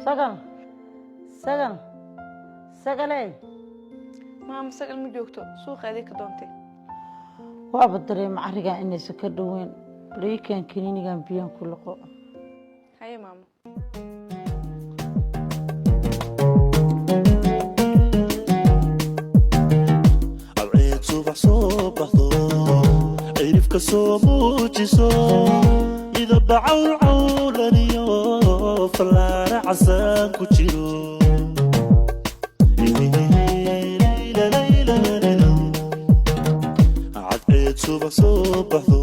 Sagal, Sagal, Sagaley. Maama, Sagal ma joogto, suuqeedii ka doontay. Waaba dareema carrigan inaysan ka dhoweyn. Bariikan kaniinigan biyaan ku liqo. Haye, maamo. Cadceed subax soo baxdo, cirifka soo muujiso, midaba cawlcawlaniyo fallaara casaan ku jiro. Cadceed subax soo baxdo,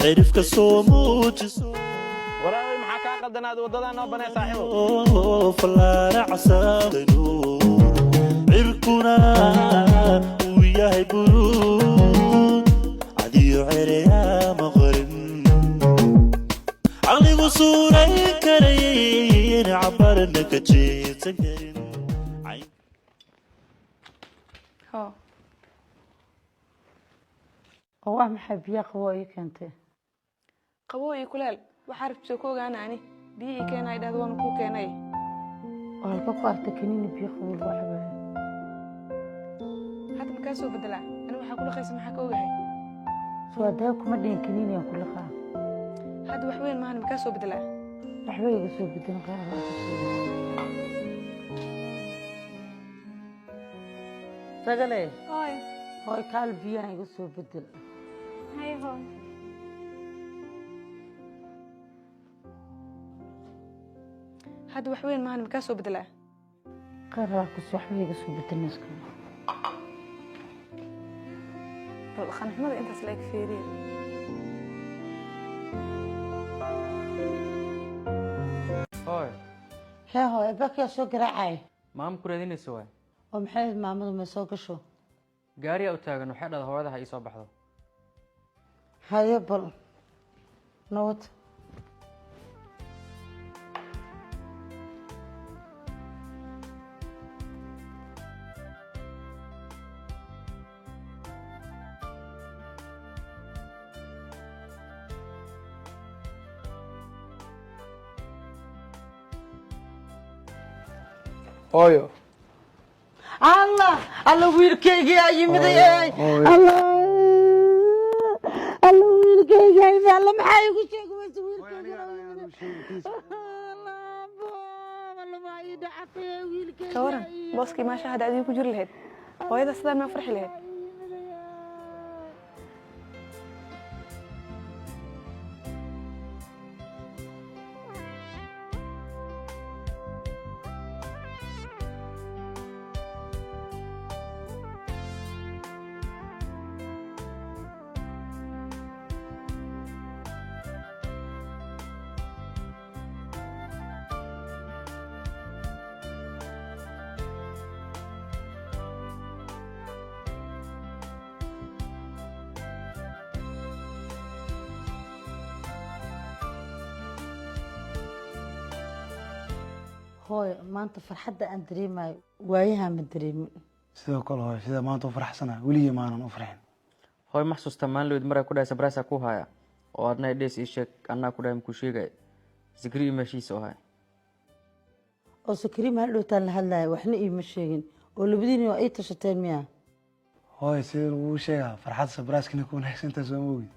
cirifka soo muujiso. Waraabay, maxaa kaa qaldanaad? Waddadaa noo banee, saaxiibow. Fallaara casaan cirkuna uu yahay buluug cadiyo cereyaama qorin, caqligu suuray karayn, cabarna ka jeedsan karin. Hoo. Oo waa maxay biyaa qabo ii keentay? Qabow iyo kuleel waxaa rabtisoo ku ogaana. Ani biyo ii keenay dhahdo, waana kuu keenay. Oo halka ku artay kaniini biyo qabow lagu cabayo? Hadda makaa soo bedelaa? Ani waxaa ku dhaqaysa maxaa ka ogahay? Soo haddaa kuma dhihin kaniinigan ku liqaa. Hadda wax weyn maahan, makaa soo bedelaa? Waxba iga soo bedelin, qaar baa ka soo. Sagale. Hooy. Hooy, kaal, biyaha iga soo bedel. Haye, hooy. Hadda wax weyn maahan, makaa soo bedelaa? Qaar baa kus, waxba iga soo bedelin iska. Bal dhaqan xumada intaas la eg feeriya. Hooy. Hee hooy, albaabkayaa soo garaacaya? Maama ku raadinaysa waay. Oo maxay ahayd maamadu? May soo gasho. Gaariyaa u taagan, waxay dhahda hooyada ha ii soo baxdo. Haye, bal nabad. Hooyo. Allah, Alla, wiilkaygii aa yimiday ey. Hooyo. Allah, Alla, wiilkaygii aa yimid. Alla, maxaa igu sheegi weyse wiilkaygii aa yimiday? Allah, Alla, waa ii dhacatay wiilkaygii. Ka waran booskii maasha hadda adiga ku jiri lahayd, hooyada sidaa maa farxi lahayd? Hooyo, maanta farxadda aan dareemayo waayaha ma dareemin. Sidoo kale, hooyo, sida maanta u faraxsana weligii maanan u farxin. Hooy, ma xasuusta maalin lawed maraa ku dhahay surprise ku haya, oo adna dhees ii sheeg, annaa ku dhahay makuu sheegay Zikri iyo meeshiisa oo hay? Oo Sakariim hal dhowtaan la hadlaya, waxna iima sheegin, oo labadiina waa ii tashateen miya? Hooyo, sidee laguu sheegaa farxad surprise-kana ku wanaagsantaa, soo ma ogid?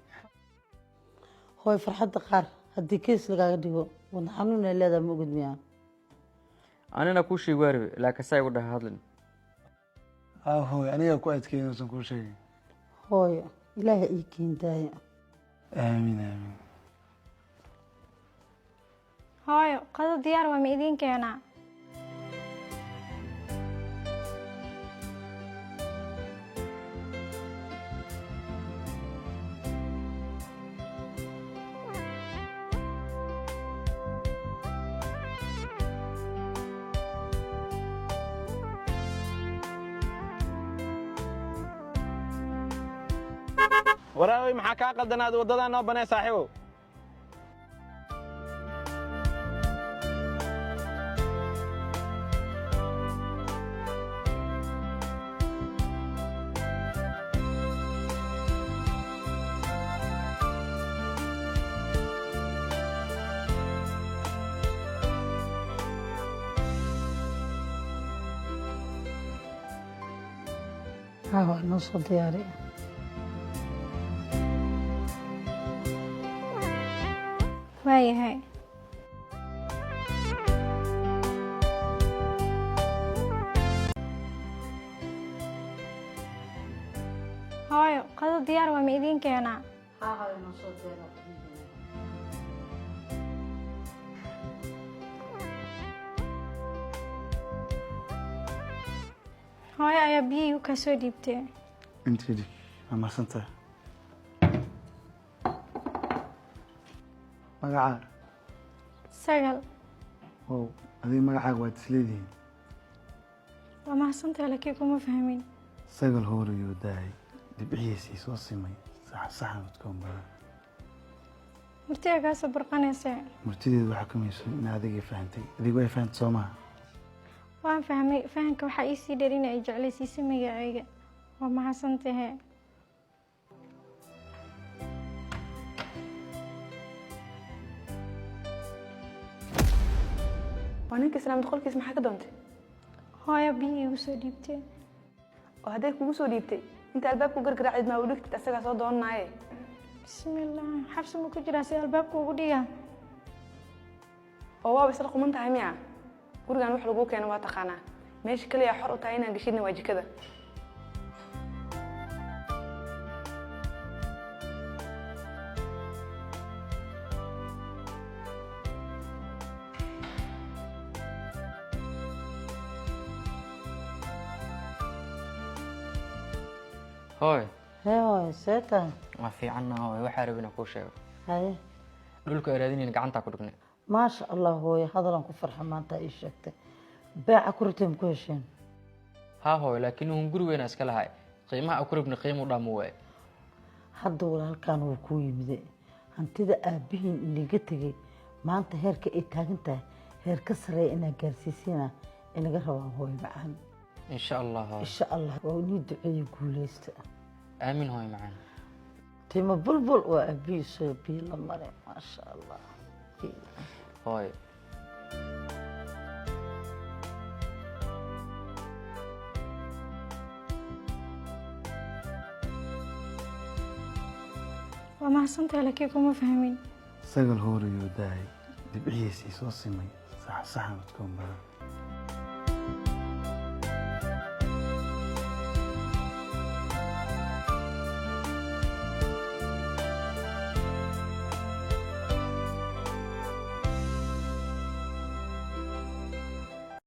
Hooy, farxadda qaar haddii kees lagaaga dhigo wadna xanuun ay leedahay, ma ogid miya? Anina kuu sheegi waa rabe, laakiin saa igu dhaha hadlin. Haa hooyo, anigaa ku adkeeyay inuusan kuu sheegin. Hooyo, Ilaahay ii keendaaya. Aamiin, aamiin. Hooyo, qado diyaar waa, ma idiin keenaa? Waraabay, maxaa kaa qaldanaad? Waddadaa noo banee, saaxiibow. Haa hooyo, noo soo diyaari. Waayahay. Hooyo, qado diyaar waa, ma idiin keenaa? Haa hooyo, noo soo diyaari. Hooyo ayaa biyihii u kaa soo dhiibtay. Intii dhig, waa mahadsantahay. Magacaa? Sagal. Wow, adiga magacaaga waad isleedihiin. Waa mahadsantahay, laakiin kuma fahmin. Sagal hoorayoo daayay, dibcihiisii soo simay, sax saxan udgoon badan. Murtiga kaa soo burqanaysa. Murtideedu waxaa ka mayso in adigay fahantay. Adigu way fahantay, soo maha? Waan fahmay. Fahanka waxaa ii sii dheer in ay jeclaysiisay magacayga. Waa mahadsantahay. Waa ninka islaamid, qolkiis maxaa ka doontay? Hooyo biyihii igu soo dhiibtay. Oo hadday kugu soo dhiibtay, inta albaabku gargaraacid maa u dhigtid? Asagaa soo doonanaaye. Bismillaah, xabsi ma ku jiraa si albaabka ugu dhigaa? Oo waaba isla quman tahay miya? Gurigan wax laguu keeno waa taqaanaa. Meesha kaliya xor u tahay inaan geshidna waa jikada. Hooy. Hee hooyo, see tahay? Waa fiicanna hooy, waxaa rabin inaan kuu sheego. Haye. Dhulka ay raadinayn gacantaa ku dhignay. Maasha Allah hooyo, hadalan ku farxa maanta ii sheegtay. Beeca ku rabteen ma ku hesheen? Haa hooy, laakiin uhun guri weynaa iska lahay, qiimaha aan ku rabnay qiimu dhaamu waaye. Hadda walaalkan wuu kuu yimide. Hantida aabbihiin inaga tegey maanta heerka ay taagan tahay heer ka sarreeya inaa gaarsiisiina inaga rabaa, hooyo macaan. Insha Allah hooy. Insha Allah, waa inii duceeye, guuleysta. Aamin hooy macaan. Timo bulbul waa aabbihiisoo biyo la maray, maasha Allah. Hooy. Waa mahadsantahay, laakiin kuma fahmin. Sagal hoorayoo daayay, dibcihiisii soo simay, sax saxan udgoon badan.